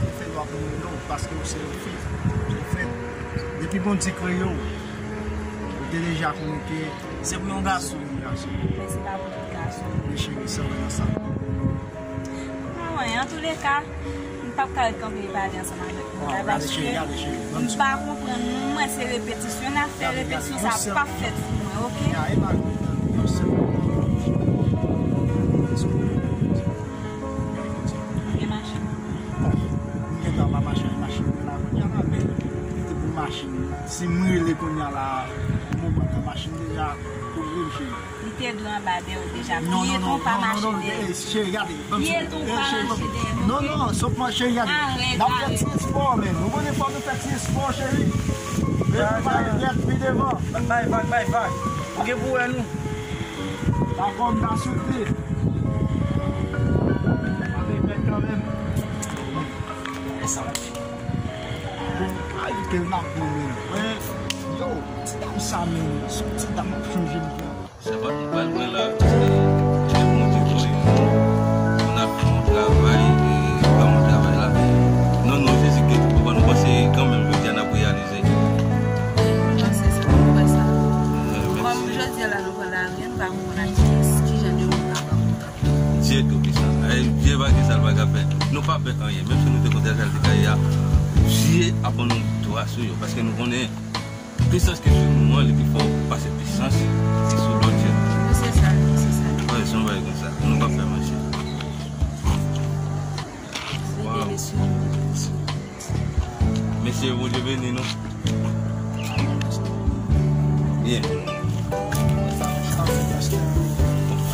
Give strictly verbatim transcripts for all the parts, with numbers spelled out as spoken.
ki fè yo ap rele w, paske w se yon fi. Anfen, depi Bondye kreye w, ou te deja konnen ke se pou yon gason, yon gason. Men se pa pou tout gason. Men cheri, sa w wè nan sa? Pa wè, antouleka, m p ap ka ret kanpe e pale ansanm avèk nou la, paske m pa konprann nou. Mwen, se repetisyon n ap fè, repetisyon sa p ap fèt pou mwen, oke? Ou gen machin? Bon, m gentan pa mache ak machin mwen la kounye a la, men te pou machin. Si m rele kounye a la, moman nan machin deja kouvri m, cheri. Li te dwe anba dèyè w deja. Piye tonw pa mache dèyè. Cheri, gade. Piye tonw pa mache dèyè. Non, non, sòf mwen, cheri, gade. N ap fè ti espò, men. Ou konnen fò nou fè ti espò, cheri. Leve pa rèt pi devan. Bay vag, bay vag. Ou gen pou wè nou. Dakò, m ta swiv li. Pa fè fèt kanmenm. E sa w ap fè? Bon, ajoute l nan pwen, men. Yo, ti dam sa, men. Se yon ti dam k ap chanje m. Sa pa nou pral pran la, paske se Bondye voye nou. Nou ap fè yon travay, e ban nou travay la. Non, non, Jezi gen tout pouvwa, nou panse kanmenm jodi a n ap reyalize. Mwen panse sa, mwen kwè sa. Kòm jodi a la nou pran lari a, nou pa konprann ak kiyès, ki jan de moun n ap rankontre. Dye Toupisan. Ay, Dye pa gen sa l pa ka fè. Nou pa pè anyen. Menm si nou te kontre ak sa l te ka ye a, Dye ap ban nou viktwa sou yo. Paske nou konnen pisans ki sou nou an, li pi fò pase pisans ki sou lòt yo. Wi, se sa, wi, se sa. Wi, se yon bagay konsa. Nou p ap fè manche. Rete mesye. Mesye, Bondye beni nou. Byen.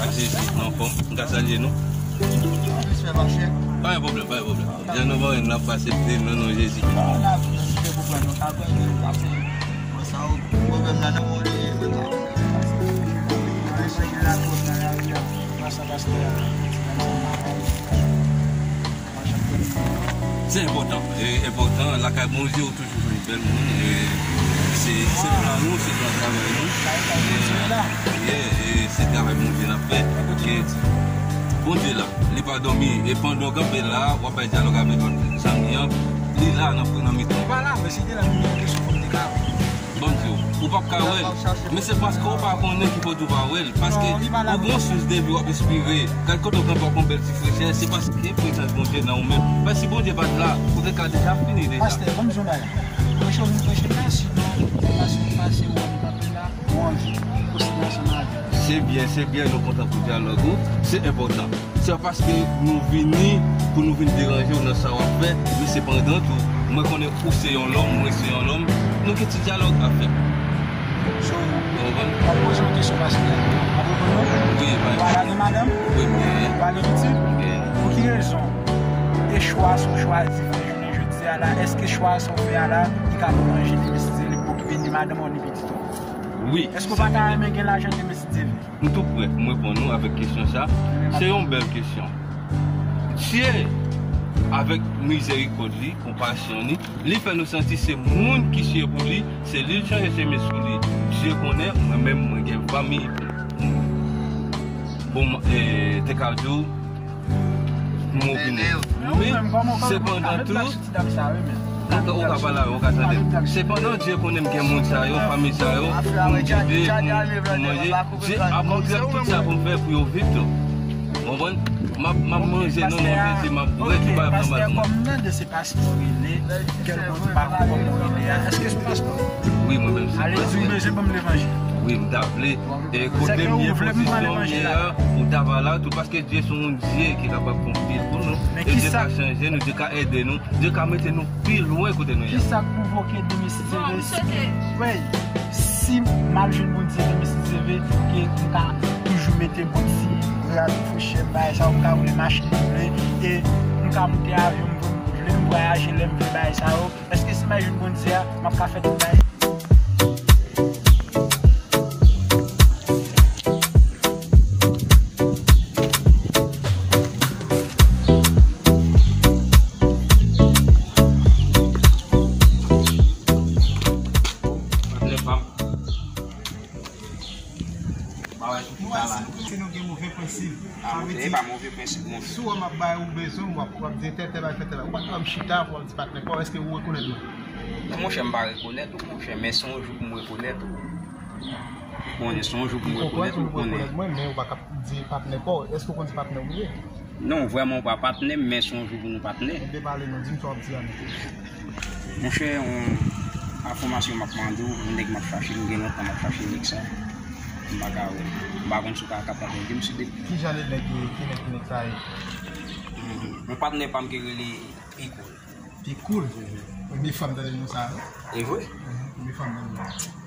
Ak Jezi, nou anfòm. M ka salye nou? Pa gen pwoblèm, pa gen pwoblèm. Jan nou pa wè n ap pase pye nou, non Jezi. Se enpòtan, e enpòtan, lakay Bondye ou toujou jwenn bèl moun, e se, se plan nou, se plan travay nou, e, e se travay Bondye n ap fè, e Bondye la, li pa dòmi, e pandan w kanpe la, w ap bay dyalòg avèk lòt zanmi an, li la nan, nan mitan w. Li pa la, men si te la, nou gen kesyon pou m te ka. Ban m di w, ou p ap ka wè l. Men se paske w pa konnen ki kote w pa wè l. Paske ou gen yon sous de vi w ap espire. Gad kote w kanpe w ap yon bèl ti frechè. Se paske gen prezans Bondye nan ou menm. Paske si Bondye pa t la, ou te ka deja fini deja. Pastè, ban m di w yon bagay. Preche w vin preche la, sinon, pase, pase ou ann kanpe la, ou anvi, ou site ansanm avè m. Se byen, se byen, nou kontan pou dyalòg ou. Se enpòtan. Se pa paske nou vini pou nou vin deranje w nan sa w ap fè, men sepandan tou, mwen konnen ou se yon lòm, mwen se yon lòm, nou gen ti dyalòg ap fè. So, w ap poze yon kesyon paske w ap reponn mwen? Wi, bay. Ou pale de madanm? Wi, m genyen. Ou pale pitit? M genyen. Pou ki rezon? E chwa sa w chwazi fè jounen jodi a la, èske chwa sa w fè a la, li ka pou manje, li misizye, li pou okipe ni madanm ou ni pitit ou? Wi. Èske w pa ta renmen gen lajan, li misizye? M tou prè pou m reponn ou avèk kesyon sa. Se yon bèl kesyon. Dye, avèk mizèrikòd li, konpasyon li, li fè nou santi se moun ki sye pou li, se li l chanje chemen sou li. Dye konnen, mwen menm, mwen gen fanmi. Bon, e, te ka di w, m opine. Men, sepandan tou, ou ka, ou ka pale avè l, ou ka tande. Sepandan, Dye konnen m gen moun sa yo, fanmi sa yo, pou m ede, pou m, pou m manje. Dye ap montre m tout sa pou m fè pou yo viv tou. Ou konprann? M ap, m ap manje nan non Jezi, m ap bwè, ki pa fè mal pou mwen. Kòm m tande se pastè w rele, kèlkonk fason kòm w rele a, èske se pastè w? Wi, mwen menm se pastè. Ale di w bezwen ban m levanjil. Wi, m ta vle. E kote m ye, pozisyon m ye a, ou ta va la tou, paske Dye se yon Dye ki kapab fè anpil pou nou. E Dye ka chanje nou, Dye ka ede nou, Dye ka mete nou pi lwen kote nou ye a. Kisa k pwovoke demisyon? Bon, m swete. Wi, si m al jwenn Bondye demisyon, se vre ke m ka toujou mete bon ti rad, fouchèt, bagay sa yo, m ka woule machin m vle, e m ka moute avyon m vle, m Vwayaje lè m vle bagay sa yo. Èske si m al jwenn Bondye a, m ap ka fè tout bagay? Patnè pa m. Ba wè sou ki pa la. Si nou gen move prensip, sa vle di, e pa move prensip, monchè. Si w wè m ap bay ou bezwen, w ap, w ap di tèl, tèl bagay, fè tèl bagay. Ou pa t wè m chita pou w ap di patnè pa w, èske ou rekonèt mwen? Non, monchè, m pa rekonèt ou, monchè, men se yon jou pou m rekonèt ou. Ou konnen, se yon jou pou m rekonèt ou, ou konnen. M konprann si w rekonèt mwen, men ou pa ka di patnè pa w. Èske ou konn se patnè w ye? Non, vrèman ou pa patnè m, men se yon jou pou nou patnè. Ebyen pale non, di m sa w ap di a non. Monchè, yon enfòmasyon m ap mande w, yon nèg m ap chache, m gen lontan m ap chache nèg sa. M pa ka wè. M pa konn si w ka kapab ede m sou de. Ki jan de nèg li ye? Ki nèg, ki nèg sa ye? Mhm. Yon patnè pa m ki rele Pi Cool. Pi Cool? Mhm. Premye fwa m tande non sa a, wi. E vre? Mhm. Premye fwa m tande non sa a.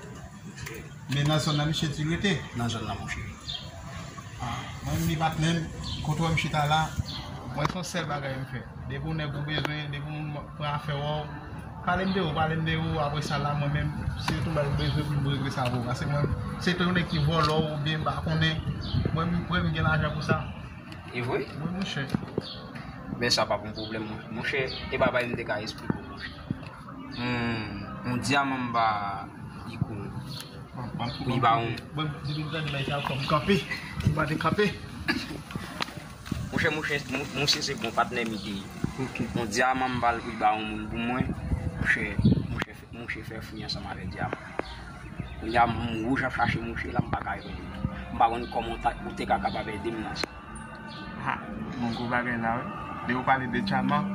Men nan zòn nan misye di l rete? Nan zòn nan, monchè. Ah, mwen menm li patnè m, kote w wè m chita la, mwen se yon sèl bagay m fè. Depi yon nèg ou bezwen, depi yon moun pran afè w, pale m de ou, pale m de ou, apre sa la, mwen menm, si yo tou ba m bezwen pou m regle sa pou ou. Paske mwen, se te yon nèg ki vòlò w oubyen m pa konnen, mwen, mwen m gen lajan pou sa. E vre? Wi, monchè. Men sa pa pou yon pwoblèm, mon-, monchè, e bagay m te ka esplike w, monchè. Hmm, yon dyaman m ba Pi Cool. Pou li ba yon. Bon, depi m tande bagay sa, fò m kanpe. M pa te kanpe. Monchè, monchè, mon-, monchè se bon patnè m li te ye. Ok. Yon dyaman m ba l pou li ba yon moun pou mwen. Monchè, monchè, monchè fè fri ansanm avèk dyaman. Kounye a, m wouj ap chache monchè la, m pa ka jwenn li. M pa konn kòman ou ta, ou te ka kapab ede m nan sa. Ha, bon gwo bagay la, wi. Lè ou pale de dyaman,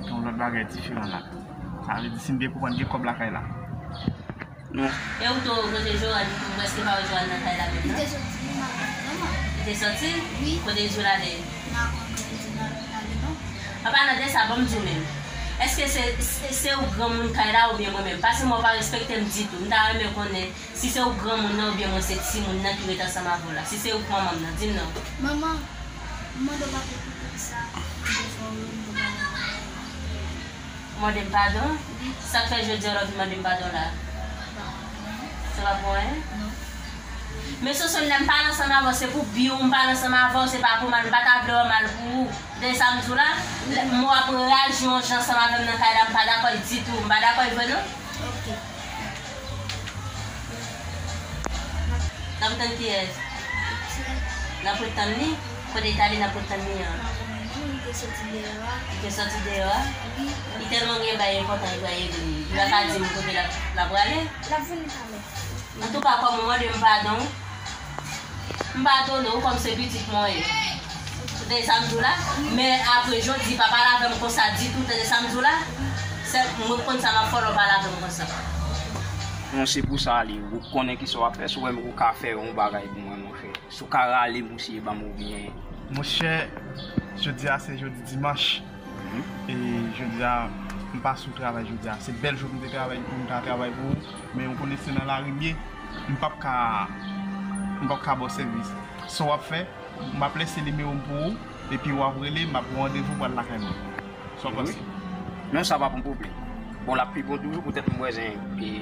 gen yon lòt bagay diferan la. Sa vle di, si m byen konprann, gen kòb lakay la. Non. E ou tou, kote Johan, ou prèske pa wè Johan nan kay la menm, non? Li te soti, manman. Li te soti? Wi. Kote Johan ale? Nan kòm kote Johan ale, non. An palan de sa, ban m di w menm. Èske se, se, se ou granmoun kay la oubyen mwen menm? Paske mwen w pa respekte m ditou. M ta renmen konnen si se ou granmoun nan oubyen mwen se timoun nan ki ret ansanm avè w la. Si se ou k manman m nan, di m non. Manman, m mande w padon pou tout sa m te fè w yo, m te pale avè w. Ou mande m padon? Wi. Sa k fè jodi a w vin mande m padon la? Pa pou anyen. Se pa pou anyen? Non. Men Sosonn, lè m pale ansanm avè w, se pou bi w m pale ansanm avè w, se pa pou mal. M pa ta vle wè mal pou ou. Tande sa m di w la? Lè, m wè w ap reyaji yon jan ansanm avè m nan kay la, m pa dakò ditou. M pa dakò vre non. Ok. N ap tann kiyès? N ap ret tann li? Kote l t ale n ap ret tann li an? Li te soti deyò a. Li te soti deyò a? Wi. Li tèlman gen bagay enpòtan li pral regle. Li pa ka di m kote l ap, l ap prale? L ap vini talè. Antouka, kòm ou mande m padon, m padone w kòm se pitit mwen w ye. Ou tande sa m di w la? Men apre jodi, pa pale avè m konsa ditou, tande sa m di w la? Sèl mwen konn sa m ap fè w lè w pale avè m konsa. Non, se pou sa li, ou konnen kisa w ap fè, si w wè m ou ka fè yon bagay pou mwen, monchè. Si w ka rale m ou siye ban m oubyen. Monchè, jodi a se jodi dimanch. Mhm. E jodi a, m pa sou travay jodi a. Se bèl jou pou m te travay, pou m ta travay pou ou. Men ou konnen se nan lari m ye. M p ap ka, m p ap ka ba w sèvis. Sa w ap fè, m ap lese nimewo m pou ou. Epi w ap rele, m ap ba w randevou pou w al lakay mwen. Sa w panse? Non, sa pa pou pwoblèm. Bon, l ap pi bon toujou poutèt m bezwen, e,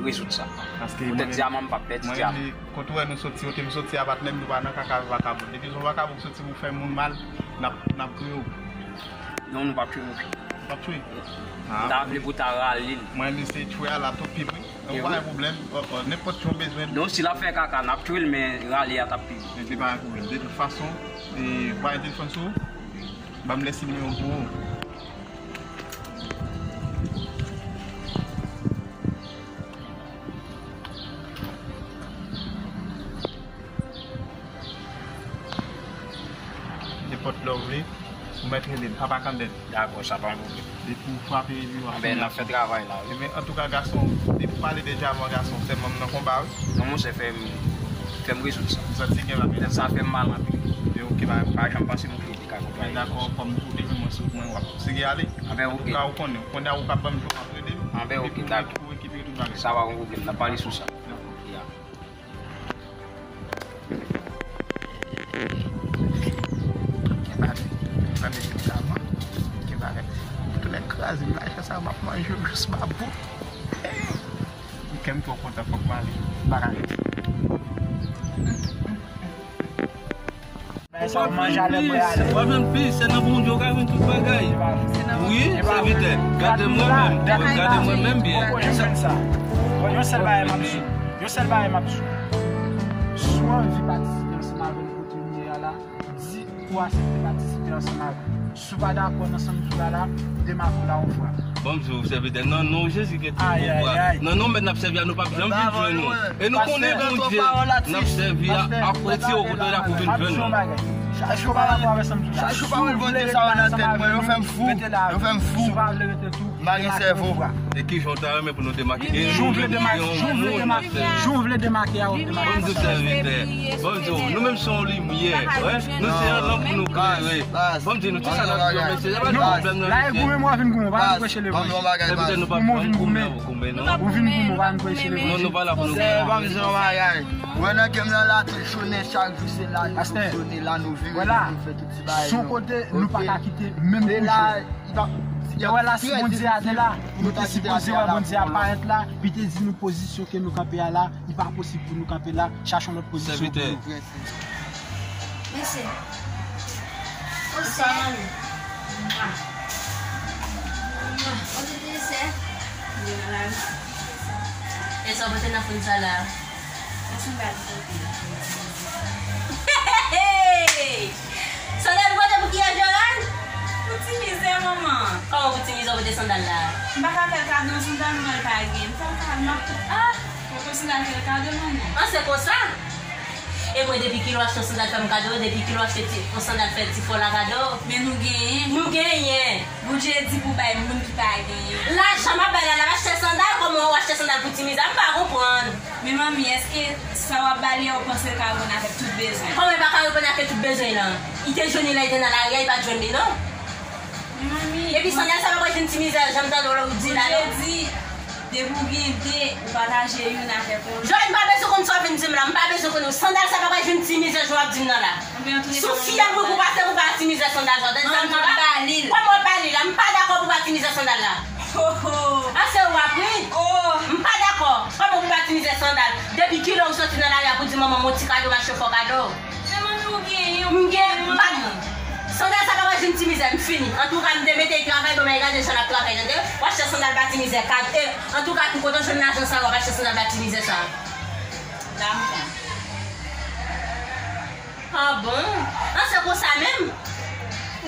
rezoud sa. Paske poutèt dyaman m p ap pèdi dyaman. Kote w wè nou soti, kote m soti a patnè m, nou pa nan kaka vakabon. Depi se yon vakabon k soti pou fè moun mal, n ap, n ap touye w. Non, nou p ap touye monchè. N ap touye? M ta vle pou ta rale l. Mwen menm se touye a la tou pi wi. Ou pa gen pwoblèm. Nenpòt jan w bezwen. Non, si l ap fè kaka, n ap touye l, men rale a t ap pi bon. Ebyen pa gen pwoblèm. De tout fason, e, ou pa gen telefòn sou ou? Ban m lese nimewo m pou ou. Nenpòt lè w vle, ou mèt rele m, Papa Kandèl. Dakò, sa pa yon pwoblèm. Depi w frape, epi w ap fini. Anben, n ap fè travay la, wi. Ebyen, antouka, gason, depi w pale de dyaman, gason, sèlman m nan konba, wi. Non, monchè, fè m, fè m rezoud sa. M santi gen bagay la. Sa fè m mal anpil. E oke, pa, pa janm panse m oke, te ka konba. Dakò, kòm ou te jwenn mwen sou mwen, w ap sege ale. Anben, oke. Antouka, ou konnen, kounye a ou ka ban m jou, w ap rele m. Anben, oke, dakò. Epi ou rekipere tout bagay. Sa pa yon pwoblèm, n ap pale sou sa. Dakò. Ya. Gen bagay. Tande medikaman. Gen bagay. Tout Sa se lajan sa m ap manje jis ba bout. Kè m twò kontan, fòk m ale. M pa ka rete. Sa w manje ale mwen ale. W ap jwenn plis, se nan Bondye w ka jwenn tout bagay. Wi, sèvitè, gade mwen menm, gade mwen menm byen. Yon sèl bagay m ap di w. Yon sèl bagay m ap di w. Si w anvi patisipe ansanm avè n kote nou ye a la, di ou aksepte patisipe ansanm avè n. Si w pa dakò nan sa m di w la la, demake w la, au revoir. Ban m di w, sèvitè, nan non Jezi ki gen tout pouvwa, nan non Mèt n ap sèvi a, nou p ap janm vin jwenn ou. E nou konnen Bondye n ap sèvi a ap retire w kote w ye la pou vin jwenn nou. Chak jou pawòl Bondye sa yo nan tèt mwen, yo fè m fou, yo fè m fou. M pa gen sèvo. E kijan w ta renmen pou nou demake? E nou menm ki gen yon moun n ap sèvi. Jan w vle demake a, w ap demake. Ban m di w, sèvitè, ban m di w, nou menm se yon limyè, wi. Nou se yon lanp pou nou klere. Ban m di nou, ti sa n ap di yo, mesye, se pa de pwoblèm nan, mesye. La e goumen, mwen vin goumen, pa vin preche levanjil. Sèvitè, nou pa vin goumen, non. Ou vin goumen, pa vin preche levanjil. Non, nou pa la pou nou goumen. Ban m di yon bagay. Wè nan game nan la, tout jounen, chak jou se la, nou fonksyone la, nou vire, nou fè tout ti bagay nou. Son kote, nou pa ka kite menm pou jwe. Te wè la, si Bondye a te la, nou te sipoze wè Bondye a parèt la, pi te di nou pozisyon ke nou kanpe a la, li pa posib pou nou kanpe la, chache yon lòt pozisyon pou nou. Mèsi. Bonswa, manmi. Kote te sè? Li nan lari. E sa w pote nan foun sa la? Sa sandal m pote. Hey! Sandal ou pote pou kiyès, Joran? Pou ti mizè, manman. Kòman pou ti mizè ou pote sandal la? M pa ka fè l kado yon sandal mwen l pa gen. M fè l kado, m ap, ah! Mwen konn sandal fè l kado, manman. An, se konsa? E mwen, depi kilè w achte yon sandal fè m kado, depi kilè w achte ti, yon sandal fè ti fò la kado? Men nou genyen. Nou genyen. Bondye di pou bay moun ki pa genyen. Lajan m ap bay la, l ap achte sandal, kòman w achte sandal pou ti mizè? M pa konprann. Men manmi, èske sa w ap ba li a, ou panse l ka reponn avèk tout bezwen? Kòman l pa ka reponn avèk tout bezwen l lan? Li te jwenn li lè li te nan lari a, li pa t jwenn li non. Men manmi, epi sandal sa pa pral jwenn ti mizè, jan m tande w la ou di la non. Bondye di, depi w gen de, ou pataje youn avèk yon. Joel, m pa bezwen konn sa w ap vin di m la, m pa bezwen konn. Sandal sa pa pral jwenn ti mizè jan w ap di m nan la. Si w fyè mwen pou pase pou ba ti mizè sandal sa, w tande sa m di w la? Kòman w ba li l? Kòman w ba li l la? M pa dakò pou ba ti mizè sandal la. Ho, ho. An se w ap ri. Oh. M pa dakò. Kòman pou ba ti mizè sandal? Depi kilè w soti nan lari a pou di manman m yon ti kado, m achte fò kado? Men manmi, ou genyen, ou genyen, m pa gen. Sandal sa pa pral jwenn ti mizè, m fini. Antouka, m te mete l travay, bon, men gade jan l ap travay, tande? W achte sandal ba ti mizè, kado. E, antouka, m kontan jwenn lajan sa, w ap achte sandal ba ti mizè sa. La, m pran. Ah bon? An se konsa menm?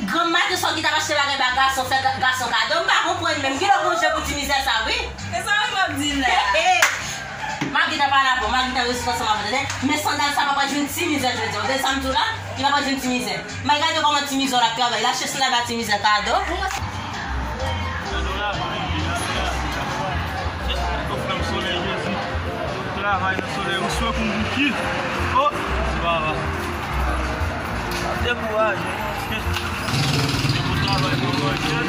Granm maten sa w ki t ap achte bagay ba gason, fè ga-, gason kado, m pa konprann menm. Kilè w gonfle pou ti mizè sa, wi? E sa w ap di la? M ap gentan pale avè w, m ap gentan rezoud ansanm avè w, tande? Men sandal sa pa pral jwenn ti mizè jodi a. Ou tande sa m di w la? Li pa pral jwenn ti mizè. M al gade kòman ti mizè w la ap travay. L achte sandal ba ti mizè kado. Gade w la, gade w la. Frè m, solèy Jezi. Travay nan solèy, ou swe kou m bouki. Oh, ti baba. Dekouraje, non, paske se pou travay pou manje.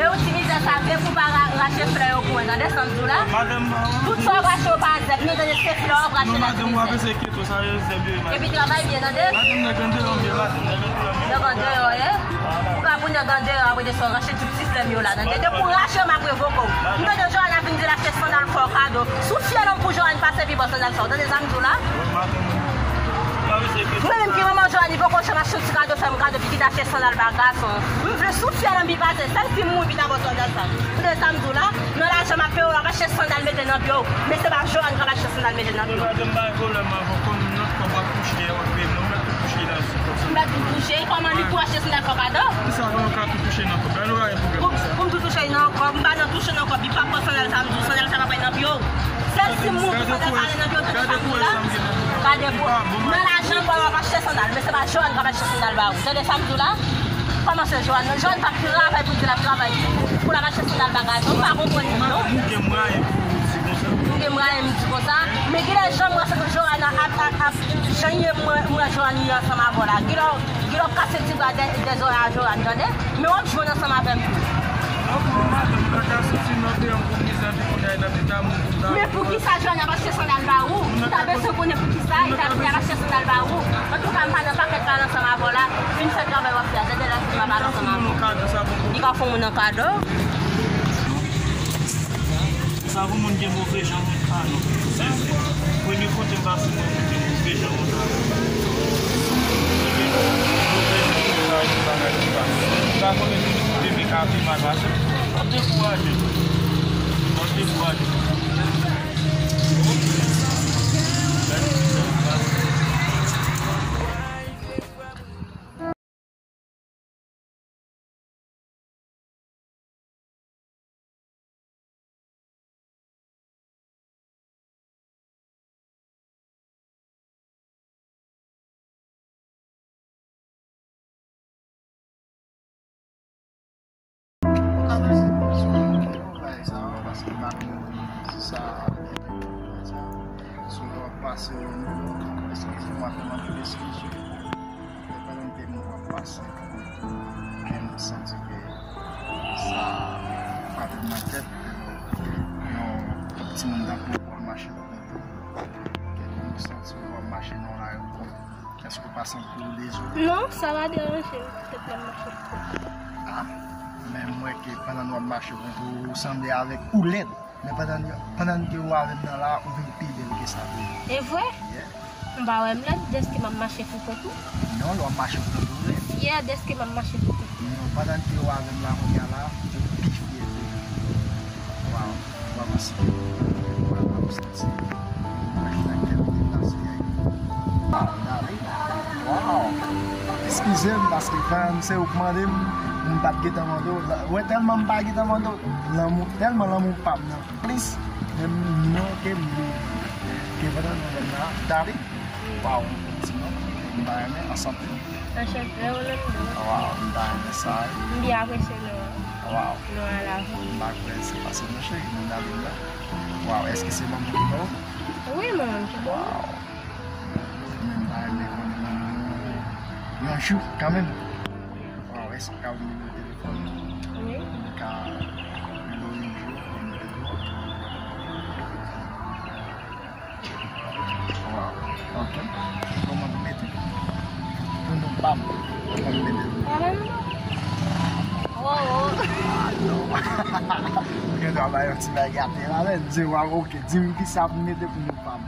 E ou ti mizè sa, vle pou pa ra-, rache flè yo pou mwen, tande sa m di w la? Madanm, tout sa w ap rache yo pa zèb, non, tande, se flè w ap rache nan ti mizè. Epi travay byen, tande? Nèg andeyò, ye? Ou ka pou nèg andeyò, apre de sa, rache tout sistèm yo la, tande? Depi w rache, m ap revoke w. M tande Johanna vin di l achte sandal fò kado. Si w fyè nonm pou Johanna, pase pi bò sandal sa, w tande sa m di w la? Mwen menm ki manman Johanna, li poko janm achte yon ti kado, fè m kado, pi kit achte sandal ba gason. M vle si w fyè nonm, pi pase, sèl fi m mouri, pi ta bò sandal sa. Ou tande sa m di w la? Nan lajan m ap peye w, w ap achte sandal mete nan pye w. Men se pa Johanna k ap achte sandal mete nan pye w. Madanm, bay pwoblèm avè w, konn lòt fwa w ap touche, w ap peye m, non, mèt tou touche nan sou kòb sa. M pa tou touche, kòman li tou achte sandal fò kado? Kisa, kòman w ka tou touche nan kòb la? Nou pa gen pwoblèm konsa. Pou m tou touche nan kòb, m pa nan touche nan kòb, li pa pran sandal sa, m di w, sandal sa pa pral nan pye w. Sèl si m mouri, sandal pa ale nan pye w, tande sa m di w la? Gade pou, nan lajan pa w ap achte sandal, men se pa Johanna k ap achte sandal ba ou. Tande sa m di w la? Kòman se Johanna? Johanna p ap travay pou di l ap travay pou l ap achte sandal ba gason. M pa konprann li non. Ou gen mwayen pou w di konsa? Ou gen mwayen m di konsa? Men genlè jan m wè se ke Johanna ap, ap, ap, jan ye m wè, m wè Johanna ye ansanm avè w la. Genlè, genlè w kase ti bra dè, dè zòrèy a Johanna, tande? Men w ap jwenn ansanm avè m tou. An bon, madanm, m pa ka soti nan deyò m pou mizè, pou kounye a nan pita moun pou ta. Men poukisa Johanna ap achte sandal ba ou? M ta bezwen konnen poukisa li ta, li ap achte sandal ba ou. Antouka, m pa nan pakèt pale ansanm avè w la. Vin fè travay w ap fè a, tande lè m ap pale ansanm avè w. Li ka fè yon moun nan kado. Sa pou moun gen move jan moun pa non. Premye kote m pase mwen moun gen move jan moun pa. Move jan moun pa, yon bagay konsa. M pa konnen ki kote m ka pi mal pase. M ap dekouraje. M ap dekouraje. Bagay sa yo, paske m pa konn si sa ap byen, bagay sa. Sou lè w ap pase yo, eskize m, w ap fè m anpil eskize. Men pandan m te m ap pase, ke m santi ke sa frape m nan tèt, ke yon timoun tankou w ap mache pou kontou, ke m santi w ap mache nan yon ayewopò. Èske w pa santi w dezole? Non, sa pa deranje m, petèt lè m mache pou kontou. Ah, men m wè ke pandan nou ap mache pou kontou, ou sanble avèk ou lèd. Men pandan, pandan ke ou avè m nan la, ou vin pi bèl ke sa tou. E vre? Yeah. M pa wè m lèd, dèske m ap mache pou kontou. Non, lè w ap mache pou kontou, ou lèd. Fyè dèske m ap mache pou kontou. Non, pandan ke ou avè m la, kounye a la, ou pi fyè tou. Waw, waw, mèsi. Waw, waw, mèsi. Mwen, nan kèk deplase, ah, dale. Waw. Eskize m, paske pandan se ou k mande m, m pa t gentan mande w. Wè, tèlman m pa gentan mande w, lanmou, tèlman lanmou pa m nan plis, menm non ke m, ke pandan nou menm la, dale. Waw, ti non, m ta renmen, ansanm. Anchante, ou menm tou. Waw, m ta renmen sa wi. M byen apresye non an. Waw. Non a la vi. M pa kwè se pase non cheri, nou dale la. Waw, èske se manman ki ba w? Wi, manman m ki ba m. Waw. Men m ta renmen konnen manman w yon jou kanmenm. Waw, èske w ka ban m nimewo telefòn ou? Wi. M ka rele w yon jou pou nou te di w. Waw. Ok. Kòman nou mete? Pou nou pa m. Kòman nou mete? Kòman nou? Oh, oh. Ah, non. Ou gen dwa bay yon ti bagay atè la, men. Di, waw, ok. Di m kisa pou mete pou nou pa m.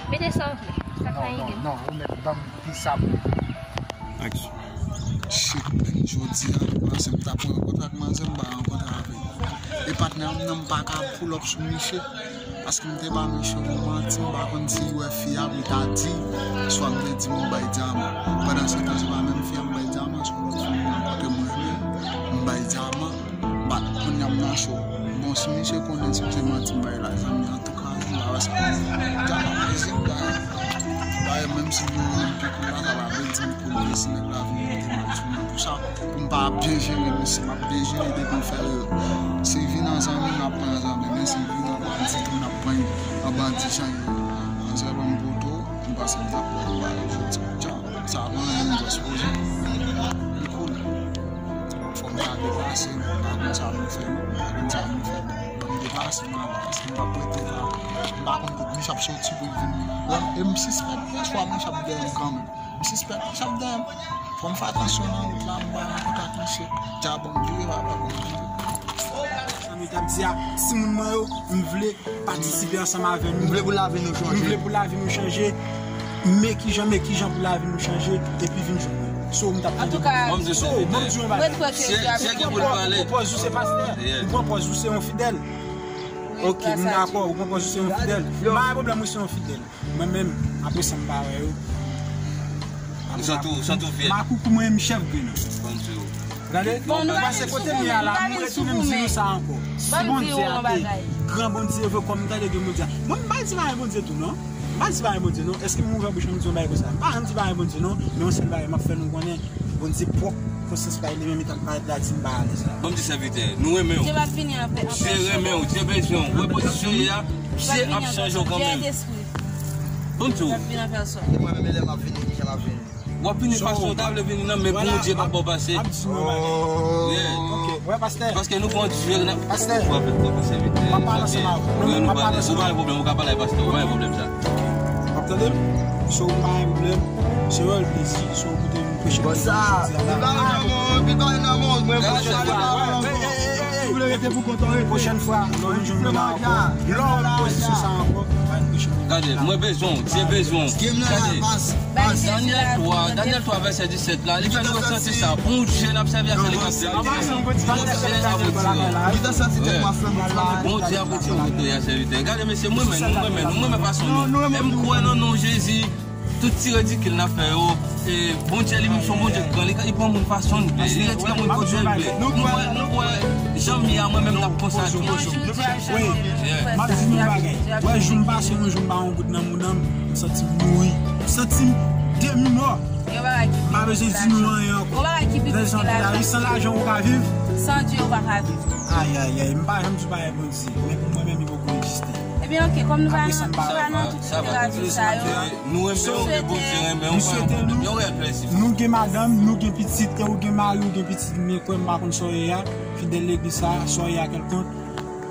Mete sa w vle. Sa k pa ide. Non, non, non. Ou mèt ban m kisa pou mete. Aksyon. Shit, man, jodi a, panse m ta pran yon kontra ak manzè, m pa rankontre avè l. E patnè m nan, m pa ka pull up sou misye. Paske m te ba misye yon manti, m pa konn si li wè fi a, li ta di, swa m te di m bay dyaman. Pandan se tan, se pa menm fi a m bay dyaman, se yon lòt fi m rankontre mwen renmen, m bay dyaman. Bat kounye a m nan cho. Bon, si misye konnen si m se manti m bay la, zanmi, antouka, m pa wè sa. Dyaman, mezanmi, dyaman. Dayè, menm si m renmen m pi kou la, sa pa vle di m pou m resi nèg la vin monte m ap sou mwen. Pou sa, pou m pa byen jere misye, m ap byen jere depi l fè erè. Si l vin an zanmi, m ap pran an zanmi, men si l vin an bandi tou, m ap pran l an bandi jan l ye. Manzè ban m poto, m panse m t ap pran l bal, jodi a. Sa pa anyen, m jis poze. M koul. Fò m ta deplase, m pa konn sa pou m fè, m pa konn sa pou m fè. Ban m deplase, m ale, paske m p ap rete la. M pa konn kote misye ap soti pou l vin. Bon, e m sispèk, swa misye ap dèyè m kanmenm. M sispèk misye ap dèyè m. Fò m fè atansyon nan wout la, m pa nan kontak misye. Dja bon, m vire, papa, bon, m vire. Sa m t ap di a, timoun mwen yo, m vle patisipe ansanm avè nou. M vle pou lavi nou chanje. M vle pou lavi nou chanje. Men kijan, men kijan pou lavi nou chanje, epi vin jwenn mwen. So, m t ap tande. Antouka, bon, m di w yon bagay. Mwen kwè ke Dieu a pou pale. Ou pran pòz ou se pastè. Ou pran pòz ou se yon fidèl. Ok, m dakò, ou pran pòz ou se yon fidèl. M pa gen pwoblèm ou se yon fidèl. Mwen menm, apre sa m pa wè yo. Ou santi w, ou santi w fyè? Makoukou mwen, m chèf grenn. Gade, bon, nou pase kote m ye a la, m retounen m di nou sa ankò. Si Bondye a te gran Bondye vre kòm m tande gen Bondye a. Mwen, m pa di pa gen Bondye tou, non. M pa di pa gen Bondye, non. Èske m ouvè bouch mwen m di yon bagay konsa? M pa janm di pa gen Bondye, non. Men yon sèl bagay m ap fè nou konnen, Bondye pwòp konsyans pa li menm li t ap parèt la di m pa alèz la. Bon, m di sèvitè, nou renmen w. Dye p ap vini anpè, anpè. Dye renmen w, Dye bezwen w. Wè pozisyon w ye a, Dye ap chanje w kanmenm. Bon, m di w. L ap vin anpè swa. E mwen menm, e lè m ap vini, kijan m ap vini? W ap vini fason w ta vle vini nan, men Bondye p ap ba w pase. M ap di nou bagay. Yeah. Ok, wè, pastè. Paske nou pran Dye nan. Pastè. W ap fè pase vit. M ap pale ansanm avè w. Non, m ap pale ansanm avè w. Ou pa gen pwoblèm, ou ka pale ak pastè, ou pa gen pwoblèm sa. W ap tande m? So, ou pa gen pwoblèm. Se yon rèl plezi, so, ou koute m preche. Bon, sa, li pa nan mò, li pa nan mò, Gade, pwochèn fwa, lè w jwenn mwen la ankò, lè w pozisyon sa ankò, pa yon pwochèn. Gade, mwen bezwen w, Dye bezwen w. Gade, Danyèl twa, Danyèl twa vèsè disèt la, li fè nou resanti sa. Bondye n ap sèvi a, se li k ap sèvi. Bondye ap retire. Bondye ap retire wout yo a sèvitè. Gade, mesye, mwen menm, mwen menm, mwen menm fason nou. E m kwè nan non Jezi. Tout ti ridikil n ap fè yo, e, Bondye li menm se yon Bondye ki gran, li, li pran moun fason l vle, li retire moun kote l vle. Nou kwè, nou kwè, jan m ye a mwen menm n ap konsa tou. Wi, m ap di nou yon bagay. Wè, jou m pase yon jou m pa yon goud nan mouda m, m santi m mouri. M santi m demi mò. M pa bezwen di nou anyen ankò. Lè jan de lavi, san lajan ou ka viv. San Dye ou pa ka viv. Ayayay, m pa janm di bagay Bondye, men pou mwen menm li poko egziste. Ebyen, oke, kòm nou pa nan, nou pa nan tout konspirasyon sa yo. Nou renmen w, men Bondye renmen w, pa yon pwoblèm. Yon rèl plezi. Nou gen madanm, nou gen pitit, e ou gen mari, ou gen pitit, men kwè m pa konn sa w ye a, fidèl legliz sa, sa w ye a kèlkonk,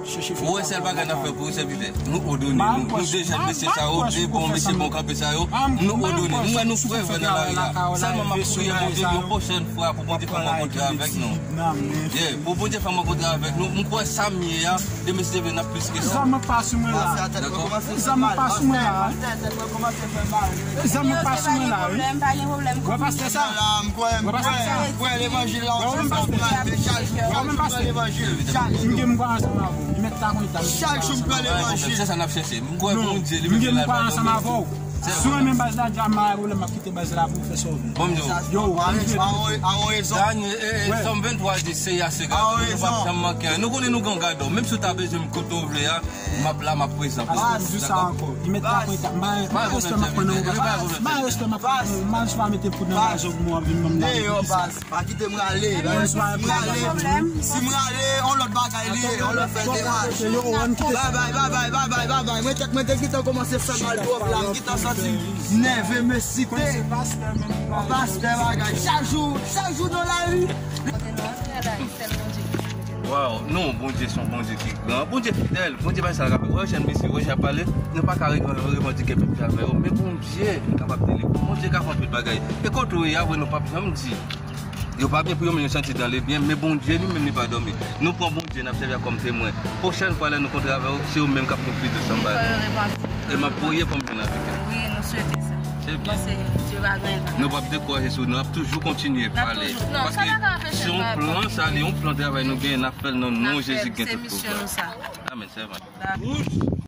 chèche fè. Ou wè sèl bagay n ap fè pou ou, sèvitè? Nou òdone, nou, nou de jèn mesye sa yo, de bon mesye bon kanpe sa yo, nou òdone. Nou wè nou frè vre nan lari a. Sèlman m ap priye Bondye yon pwochèn fwa pou Bondye fè m rankontre avèk nou. Yeah, pou Bondye fè m rankontre avèk nou. M kwè sa m ye a, de mesye vle n ap plis ke sa. Zam ap pa sou mwen la. Dakò. Zam ap pa sou mwen la. Zam ap pa sou mwen la, wi. Wè pastè sa? Wè pastè sa? Wè levanjil la, wè menm pastè. Wè menm pastè. M gen m kwa ansanm avè w. Li mèt ta konn ta. Chak jou m pran levanjil. Se sa n ap chèche. M kwè Bondye, li menm li la. M gen m kwa ansanm avè w. Si w renmen baz la, di a m pa gen pwoblèm, m ap kite baz la pou w fè sa w vle. Bon, yo. Yo, a rezon. Dani, e, e, Sòm venntwa di, Seyè a se gado, nou p ap janm manke anyen. Nou konnen nou gen yon gado. Menm si w ta bezwen m kote w vle a, m ap la, m ap prezan pou ou. Baz, m di sa ankò. Li mèt la konn ta. M pa gen respè m ap pran nan ou. M pa gen respè m ap pran nan ou. M pa respè m ap pran nan ou. M pa mete poud nan vazon pou mwen ap vin ban m la. Deyò, baz. Pa kite m rale. Si m rale, si m rale, on lòt bagay li ye, on lòt fè demach. Babay, babay, babay, babay. Mwen tèt mwen te gentan kòmanse fè mal twòp la, m gentan santi m nève, m esite. Pastè bagay, chak jou, chak jou nan lari. Kote nou antre la, sèl Bondye ki Bondye. Waw, non, Bondye se yon Bondye ki gran, Bondye fidèl, Bondye bay sa l ka fè. Wè, jèn mesye, wè, jan ap pale, nou pa ka re-, revandike pèp la avè yo, men Bondye kapab delivre, Bondye ka fè anpil bagay. E kote w ye a, vre, nou p ap janm di. Yo pa byen pou yo, men yo santi dan le byen, men Bondye li menm li pa dòmi. Nou pran Bondye, n ap sèvi a kòm temwen. Pwochèn fwa lè nou kontre avè w, se yo menm k ap konfite ansanm ba nou. E m ap priye pou m jwenn avèk yo. Wi, nou swete sa. Se byen. Paske Dye pa gen. Nou p ap dekouraje sou nou, n ap toujou kontinye pale. Paske se yon plan, sa li yon plan travay nou genyen, n ap fè l nan non Jezi ki gen tout pouvwa. Amèn, sèvant. Wout.